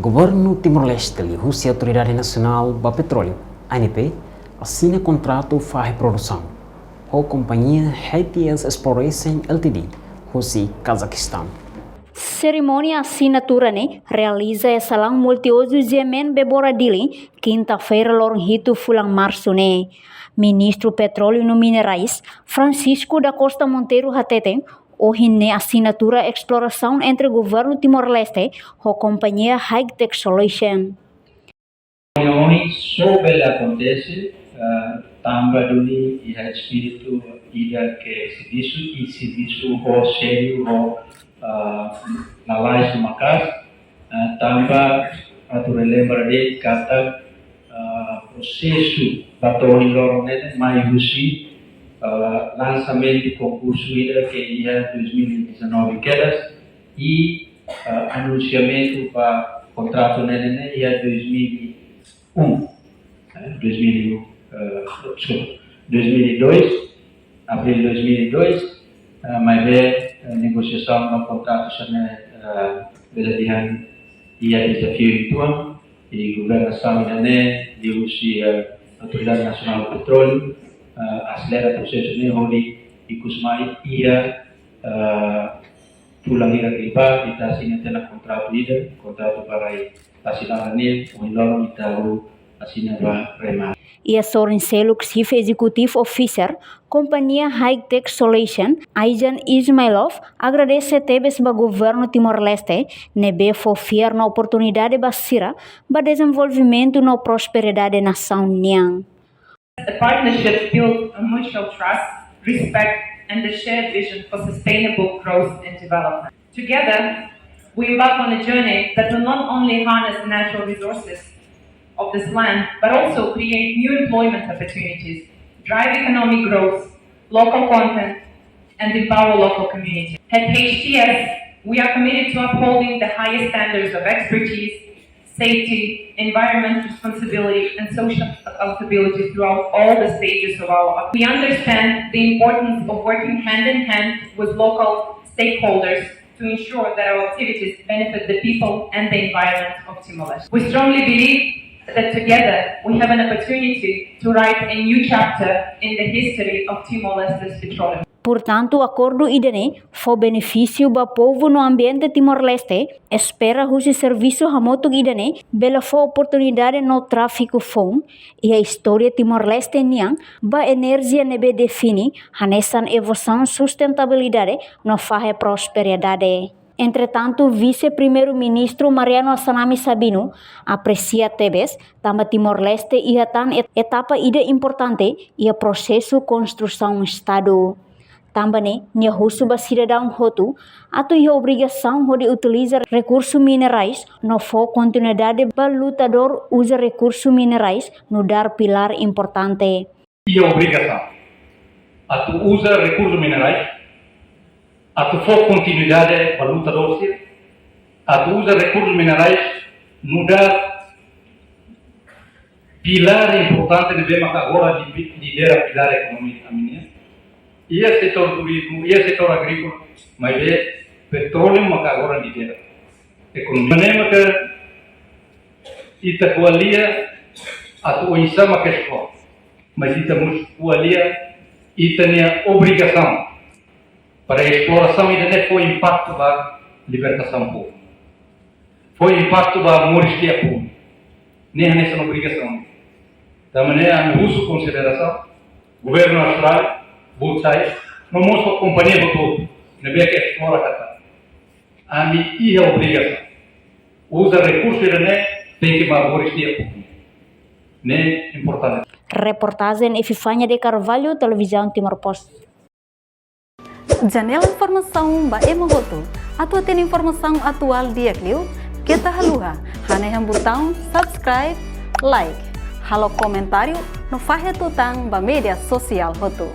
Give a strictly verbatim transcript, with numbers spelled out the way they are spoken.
Governu Timor-Leste liuhusi Autoridade Nasionál ba Petróleu, A N P, asina kontratu fahe produsaun ho kompañia H T S Exploration Ltd, husi Cazaquistão. Serimónia asinatura ne'e realiza iha salaun multiuzu G M N Bebora Dili, kinta-feira loron hitu fulan Marsu ne'e. Ministru Petróleu no Minerais, Francisco da Costa Monteiro hateten, ohin ne'e asinatura esplorasaun entre Governu Timor-Leste ho kompañia Hightech Solution. Reuniaun só bele akontese, ah, tanba duni iha espíritu ida ke servisu, i servisu ho sériu, ho, ah, lalais maka'as, ah, tanba atu relembra de'it katak, ah, prosesu ba to'o ohin loron ne'e mai husi, ah, lansamentu konkursu ida ke iha dois mil e dezanove kedas, i, ah, anunsiamentu ba kontratu ne'e, ne'e iha dois mil e um, eh, dois mil e um, eh, deskulpa, dois mil e dois, abril dois mil e dois, eh, maibé, eh, negosiasaun no kontratu sira-ne'e, eh, bele dehan iha dezafiu uitoan, i governasaun ida-ne'e liuhusi, eh, Autoridade Nasionál Petróleu, eh, aselera prosesu ne'e hodi ikus mai iha, eh, fulan hirak liubá, ita asina tiha ona kontratu ida, kontratu ba rai tasi laran nian, ohin loron ita hahú asina ba remata. Iha sorin seluk Chief Executive Officer kompañia Hightech Solution, Aijan Ismailov, agradese tebes ba Governu Timor-Leste, ne'ebé fó fiar no oportunidade ba sira, ba dezenvolvimentu no prosperidade nasaun nian. The partnership builds on mutual trust, respect, and a shared vision for sustainable growth and development. Together, we embark on a journey that will not only harness natural resources of this land, but also create new employment opportunities, drive economic growth, local content, and empower local communities. At H T S, we are committed to upholding the highest standards of expertise, safety, environment responsibility, and social accountability throughout all the stages of our. We understand the importance of working hand in hand with local stakeholders to ensure that our activities benefit the people and the environment of Timor-Leste. We strongly believe that together we have an opportunity to write a new chapter in the history of Timor-Leste's petroleum. Portantu, akordu ida-ne'e fó benefísiu ba povu no ambiente Timor-Leste. Espera husi servisu hamutuk ida-ne'e bele fó oportunidade no tráfiku foun iha istória Timor-Leste nian ba enerjia ne'ebé define hanesan evolusaun, sustentabilidade no fahe prosperidade. Entretantu, Vise-Primeiru-Ministru Mariano Assanami Sabino apresia tebes tanba Timor-Leste iha tan et-, etapa ida importante iha prosesu konstrusaun Estadu. Tanba ne'e, nia husu ba sidadaun hotu atu iha obrigasaun hodi utiliza rekursu minerais no fó kontinuidade ba luta dór uza rekursu minerais nu'udar pilár importante. Iha obrigasaun atu uza rekursu minerais, atu fó kontinuidade ba luta dór sira, atu uza rekursu minerais nu'udar pilár importante ne'ebé maka agora li-, lidera pilár ekonomia ami-nian. Iha setór turizmu, iha setór agríkola, maibé petróleu maka agora lidera ekonomia. Ne'e maka ita ko'alia atu oinsá maka esplora, mas ita mós ko'alia ita-nia obrigasaun para esplorasaun ida-ne'e fó impaktu ba libertasaun povu, fó impaktu ba moris di'ak povu. Ne'e hanesan obrigasaun. Tanba ne'e ami husu konsiderasaun Governu Austrália, both sides, no mós ba kompañia hotu ne'ebé ke esplora katak ami iha obrigasaun uza rekursu ida-ne'e tenke ba moris di'ak povu. Ne'e importante. Reportajen Epifania de Carvalho, Televizaun Timor Post. Janela informasaun ba ema hotu. Atu hatene informasaun atuál di'ak liu, keta haluha hanehan butaun subscribe, like, halo komentáriu no fahe tutan ba média sosiál hotu.